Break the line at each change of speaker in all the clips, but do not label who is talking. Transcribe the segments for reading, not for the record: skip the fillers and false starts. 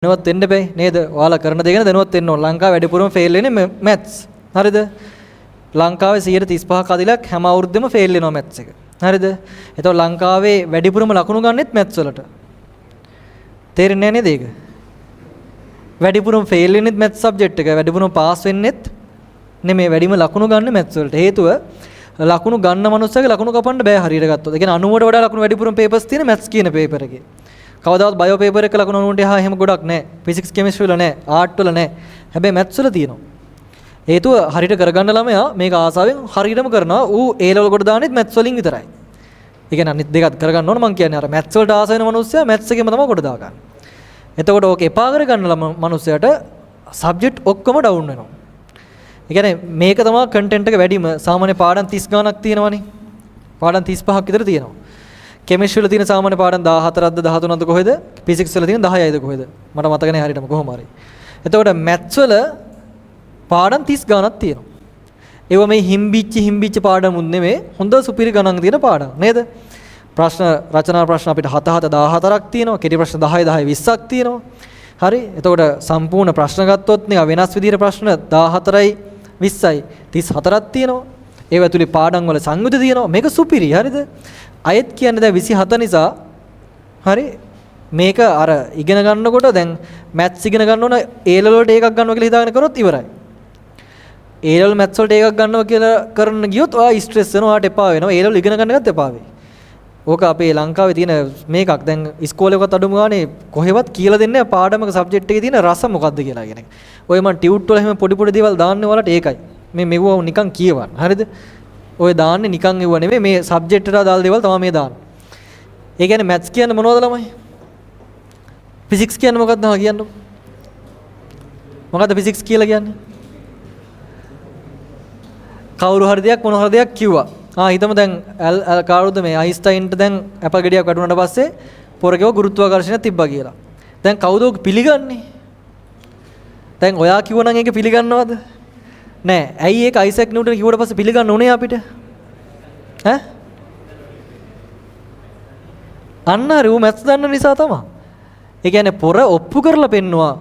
දැනුවත් වෙන්න බෑ නේද? ඔයාලා කරන දේ ගැන දැනුවත් වෙන්න ඕන. ලංකාවේ වැඩිපුරම ෆේල් වෙන්නේ මැත්ස්. හරිද? ලංකාවේ 135ක් අදිලක් හැම අවුරුද්දෙම ෆේල් වෙනවා මැත්ස් එක. හරිද? එතකොට ලංකාවේ වැඩිපුරම ලකුණු ගන්නෙත් මැත්ස් වලට. තේරෙන්නේ නැහැ නේද ඒක? වැඩිපුරම ෆේල් වෙන්නෙත් මැත්ස් සබ්ජෙක්ට් එක. වැඩිපුරම පාස් වෙන්නෙත් නෙමෙයි, වැඩිම ලකුණු ගන්න මැත්ස් වලට. හේතුව ලකුණු ගන්න මනුස්සයාගේ ලකුණු කපන්න බෑ හරියට ගත්තොත්. ඒ කියන්නේ 90ට වඩා ලකුණු වැඩිපුරම පේපර්ස් තියෙන මැත්ස් කියන පේපර් එකේ. කවදාවත් බයෝ පේපර් එක ලකුණු 90ට එහා එහෙම ගොඩක් නෑ. ෆිසික්ස් කෙමිස්ට්‍රි වල නෑ. ආර්ට් වල නෑ. හැබැයි මැත්ස් වල තියෙනවා. හේතුව හරියට කරගන්න ළමයා මේක ආසාවෙන් හරියටම කරනවා. ඌ ඒ ලෙවල් කොට දාන්නෙත් මැත්ස් වලින් විතරයි. ඒ කියන්නේ අනිත් දෙකත් කරගන්න ඕන මං කියන්නේ අර මැත්ස් වලට ආස වෙන මනුස්සයා මැත්ස් එකෙම තමයි කොට දාගන්නේ. එතකොට ඕක එපා කරගන්න ළම මනුස්සයාට සබ්ජෙක්ට් ඔක්කොම ඩවුන් වෙනවා. ඒ කියන්නේ මේක තමයි කන්ටෙන්ට් එක වැඩිම. සාමාන්‍ය පාඩම් 30 ගාණක් තියෙනවනේ. පාඩම් 35ක් විතර තියෙනවා. කෙමිස්ට්‍රි වල තියෙන සාමාන්‍ය පාඩම් 14ක්ද 13ක්ද කොහෙද? ෆිසික්ස් වල තියෙන 10යිද කොහෙද? මට මතක නෑ හරියටම කොහොම හරි. එතකොට මැත්ස් වල පාඩම් 30 ගාණක් තියෙනවා. ඒව මේ හිම්බිච්ච හිම්බිච්ච පාඩමුත් නෙමෙයි, හොඳ සුපිරි ගණන් තියෙන පාඩම් නේද? ප්‍රශ්න රචනා ප්‍රශ්න අපිට 7 7 14ක් තියෙනවා. කෙටි ප්‍රශ්න 10 10 20ක් තියෙනවා. හරි. එතකොට සම්පූර්ණ ප්‍රශ්න ගත්තොත් නිකන් වෙනස් විදිහට ප්‍රශ්න 14යි 20යි 34ක් තියෙනවා. ඒව ඇතුලේ පාඩම් වල සංයුති තියෙනවා. මේක සුපිරි. හරිද? අයෙත් කියන්නේ දැන් 27 නිසා හරි මේක අර ඉගෙන ගන්නකොට දැන් මැත්ස් ඉගෙන ගන්න ඕන ඒ ලෙවල් වලට ඒකක් ගන්නවා කියලා හිතාගෙන කරොත් ඉවරයි. ඒ ලෙවල් මැත්ස් වලට ඒකක් ගන්නවා කියලා කරන්න ගියොත් ඔයා ස්ට්‍රෙස් වෙනවා, ඔයාට එපා වෙනවා. ඒ ලෙවල් ඉගෙන ගන්න එකත් එපා වෙයි. ඕක අපේ ලංකාවේ තියෙන මේකක්. දැන් ඉස්කෝලේකවත් අඩුම ගානේ කොහෙවත් කියලා දෙන්නේ නැහැ පාඩමක සබ්ජෙක්ට් එකේ තියෙන රස මොකද්ද කියලා කියන එක. ඔය මං ටියුට් වල එහෙම පොඩි පොඩි දේවල් දාන්නේ ඔයාලට ඒකයි. මේ මෙව්ව නිකන් කියවන්න. හරිද? ඔය දාන්නේ නිකන් එව්ව නෙමෙයි, මේ සබ්ජෙක්ට් එකට අදාළ දේවල් තමයි මේ දාන්නේ. ඒ කියන්නේ මැත්ස් කියන්නේ මොනවද ළමයි? ෆිසික්ස් කියන්නේ මොකක්ද ආ කියන්නකො. මොකද්ද ෆිසික්ස් කියලා කියන්නේ? කවුරු හරි දෙයක් මොන හරි දෙයක් කිව්වා. ආ හිතමු දැන් කාරුද මේ අයින්ස්ටයින්ට දැන් ඇපල් ගෙඩියක් වැටුණාට පස්සේ පොරකේව ගුරුත්වාකර්ෂණයක් තිබ්බා කියලා. දැන් කවුද ඔක පිළිගන්නේ? දැන් ඔයා කිව්වනම් ඒක පිළිගන්නවද? නෑ. ඇයි ඒක අයිසැක් නිව්ටන් කිව්වට පස්සේ පිළිගන්න උනේ අපිට? ඈ? අන්න හරි, ඌ මැත්ස් දන්න නිසා තමයි. ඒ කියන්නේ පොර ඔප්පු කරලා පෙන්නවා.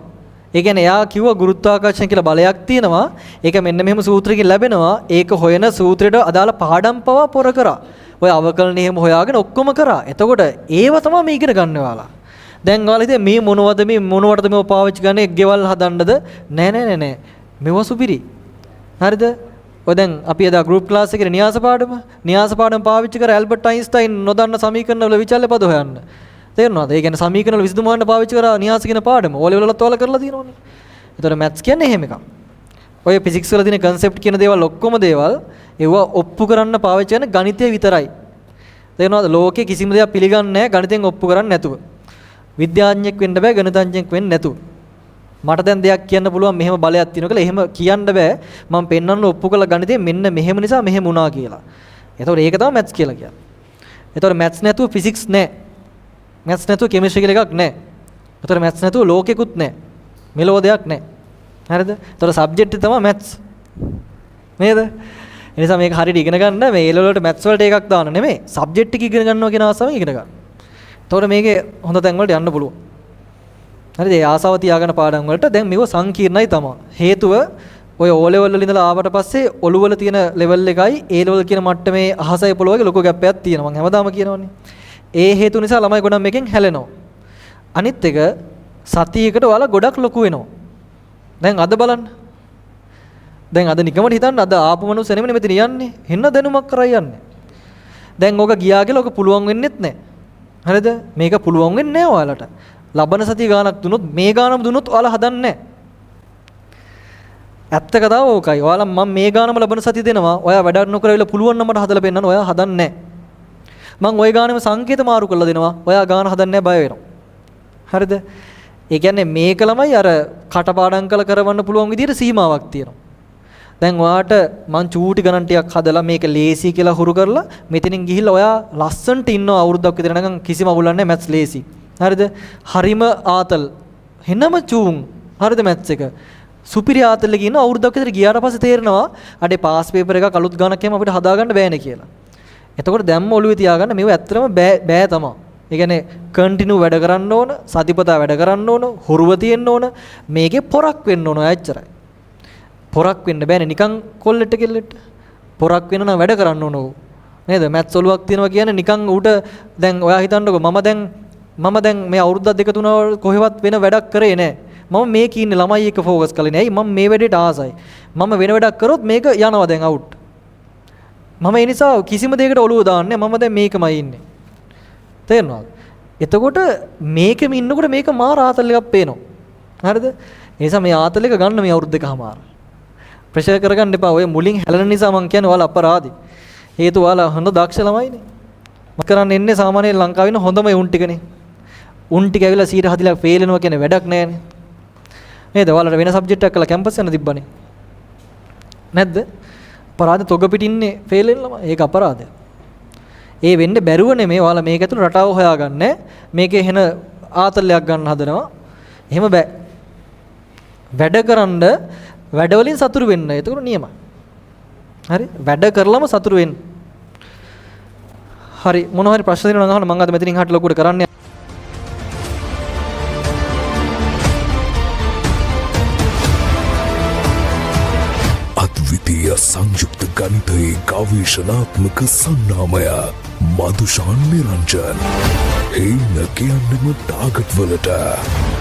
ඒ කියන්නේ එයා කිව්වා ගුරුත්වාකර්ෂණ කියලා බලයක් තියෙනවා. ඒක මෙන්න මෙහෙම සූත්‍රයකින් ලැබෙනවා. ඒක හොයන සූත්‍රයට අදාළ පාඩම් පවා පොර කරා. ඔය අවකලන එහෙම හොයාගෙන ඔක්කොම කරා. එතකොට ඒව තමයි මේ ඉගෙන ගන්න ඔයාලා. දැන් ඔයාලා හිතේ මේ මොනවද මේ මොනවටද මේව පාවිච්චි කරන්නේ? ගෙවල් හදන්නද? නෑ නෑ නෑ නෑ. මේව සුපිරි. හරිද? ඔය දැන් අපි එදා ගෲප් ක්ලාස් එකේ න්‍යාස පාඩම පාවිච්චි කර ඇල්බර්ට් අයින්ස්ටයින් නොදන්න සමීකරණ වල විචල්‍ය පද හොයන්න. තේරෙනවද? ඒ කියන්නේ සමීකරණ වල විසඳුම හොයන්න පාවිච්චි කරා න්‍යාස කියන පාඩම. ඕ ලෙවල් වලත් ඔයාලා කරලා තියෙනවනේ. ඒතකොට මැත්ස් කියන්නේ එහෙම එකක්. ඔය ෆිසික්ස් වල තියෙන කන්සෙප්ට් කියන දේවල් ඔක්කොම දේවල් ඒවා ඔප්පු කරන්න පාවිච්චි කරන ගණිතය විතරයි. තේරෙනවද? ලෝකේ කිසිම දෙයක් පිළිගන්නේ නැහැ ගණිතෙන් ඔප්පු කරන්නේ නැතුව. විද්‍යාඥයෙක් වෙන්න බෑ ගණිතඥයෙක් වෙන්න නැතුව. මට දැන් දෙයක් කියන්න පුළුවන් මෙහෙම බලයක් තියෙනවා කියලා එහෙම කියන්න බෑ. මම පෙන්වන්න ඔප්පු කළ ගණිතේ මෙන්න මෙහෙම නිසා මෙහෙම වුණා කියලා. එතකොට ඒක තමයි මැත්ස් කියලා කියන්නේ. එතකොට මැත්ස් නැතුව ෆිසික්ස් නෑ. මැත්ස් නැතුව කෙමිස්ට්‍රි කියලා එකක් නෑ. එතකොට මැත්ස් නැතුව ලෝකෙකුත් නෑ. මෙලොව දෙයක් නෑ. හරිද? එතකොට සබ්ජෙක්ට් එක තමයි මැත්ස්. නේද? ඒ නිසා මේක හරියට ඉගෙන ගන්න මේ ඒ ලෙවල් වලට මැත්ස් වලට එකක් දාන්න නෙමෙයි. සබ්ජෙක්ට් එක ඉගෙන ගන්නවා කියන ආසාවෙන් ඉගෙන ගන්න. එතකොට මේකේ හොඳ තැන් වලට යන්න පුළුවන්. හරිද? ඒ ආසාව තියාගන්න පාඩම් වලට දැන් මේව සංකීර්ණයි තමයි. හේතුව ඔය ඕ ලෙවල් වල ඉඳලා ආවට පස්සේ ඔළුව වල තියෙන ලෙවල් එකයි ඒ ලෙවල් කියන මට්ටමේ අහසයි පොළොව වගේ ලොකු ගැප් එකක් තියෙනවා. මං හැමදාම කියනවනේ. ඒ හේතු නිසා ළමයි ගොඩක් මේකෙන් හැලෙනවා. අනිත් එක සතියකට ඔයාලා ගොඩක් ලොකු වෙනවා. දැන් අද බලන්න. දැන් අද නිකමට හිතන්න අද ආපු මනුස්සය නෙමෙයි මෙතන යන්නේ. හෙන්න දැනුමක් කරා යන්නේ. දැන් ඕක ගියා කියලා ඕක පුළුවන් වෙන්නෙත් නෑ. හරිද? මේක පුළුවන් වෙන්නේ නෑ ඔයාලට. ලබන සතිය ගානක් දුනොත් මේ ගානම දුනොත් ඔයාලා හදන්නේ නෑ. ඇත්ත කතාව ඕකයි. ඔයාලා මම මේ ගානම ලබන සතිය දෙනවා. ඔයා වැඩක් නොකර ඇවිල්ලා පුළුවන් නම් මට හදලා පෙන්නන්න. ඔයා හදන්නේ නෑ. මං ওই ගානෙම සංකේත මාරු කරලා දෙනවා. ඔයා ගාන හදන්නේ නෑ බය වෙනවා. හරිද? ඒ කියන්නේ මේක ළමයි අර කටපාඩම් කරලා කරවන්න පුළුවන් විදිහට සීමාවක් තියෙනවා. දැන් ඔයාට මං චූටි ගණන් ටිකක් හදලා මේක ලේසි කියලා හුරු කරලා මෙතනින් ගිහිල්ලා ඔයා ලස්සන්ට ඉන්නවා අවුරුද්දක් විතර යනකම් කිසිම අවුලක් නැහැ මැත්ස් ලේසි. හරිද? හරිම ආතල්. හෙනම චූන්. හරිද මැත්ස් එක? සුපිරි ආතල් එකේ ඉන්න අවුරුද්දක් විතර ගියාට පස්සේ තේරෙනවා අඩේ පාස් පේපර් එකක් අලුත් ගානක් එහෙම අපිට හදාගන්න බෑනේ කියලා. එතකොට දැම්ම ඔළුවේ තියාගන්න මේව ඇත්තටම බෑ බෑ තමයි. ඒ කියන්නේ කන්ටිනියු වැඩ කරන්න ඕන, සතිපතා වැඩ කරන්න ඕන, හුරුව තියෙන්න ඕන, මේකේ පොරක් වෙන්න ඕන. එච්චරයි. පොරක් වෙන්න බෑනේ නිකන් කොල්ලෙට්ට කෙල්ලෙට්ට. පොරක් වෙන්න නම් වැඩ කරන්න ඕන ඌ. නේද? මැත්ස් ඔලුවක් තියෙනවා කියන්නේ නිකන් ඌට දැන් ඔයා හිතන්නකෝ, මම දැන් මේ අවුරුද්දක් දෙක තුන කොහෙවත් වෙන වැඩක් කරේ නෑ. මම මේකේ ඉන්නේ ළමයි එක්ක ෆෝකස් කරලා ඉන්නේ. ඇයි? මම මේ වැඩේට ආසයි. මම වෙන වැඩක් කරොත් මේක යනවා දැන් අවුට්. මම ඒ නිසා කිසිම දෙයකට ඔලුව දාන්නේ, මම දැන් මේකමයි ඉන්නේ. තේරෙනවද? එතකොට මේකෙම ඉන්නකොට මේක මාර ආතල් එකක් පේනවා. හරිද? ඒ නිසා මේ ආතල් එක ගන්න මේ අවුරුදු දෙකමාර. ප්‍රෙෂර් කරගන්න එපා. ඔය මුලින් හැලෙන නිසා මං කියන්නේ ඔයාලා අපරාධي. හේතුව ඔයාලා හොඳ දක්ෂ ළමයිනේ. මම කරන්න එන්නේ සාමාන්‍යයෙන් ලංකාවේ ඉන්න හොඳම උන් ටිකනේ. උන් ටික ඇවිල්ලා 140ක් ෆේල් වෙනවා කියන්නේ වැඩක් නෑනේ. නේද? ඔයාලට වෙන සබ්ජෙක්ට් එකක් කරලා කැම්පස් යන්න තිබ්බනේ. නැද්ද? අපරාධ, තොග පිටින්නේ ෆේල් වෙන ළමයි. ඒක අපරාධයක්. ඒ වෙන්න බැරුව නෙමෙයි, ඔයාලා මේක ඇතුළේ රටාව හොයාගන්නේ. මේකේ එහෙන ආතල්යක් ගන්න හදනවා. එහෙම බෑ. වැඩ කරන්න, වැඩ වලින් සතුටු වෙන්න. එතකොට නියමයි. හරි? වැඩ කරලම සතුටු වෙන්න. හරි, මොන හරි ප්‍රශ්න තියෙනවා නම් අහන්න. මම අද මෙතනින් එහාට ලොකුවට කරන්නේ
අද්විතීය සංයුක්ත ගණිතයේ ගවේෂණාත්මක සන්නාමය මදුෂාන් නිරංජන්. හේන කියන්නෙම ටාගට් වලට.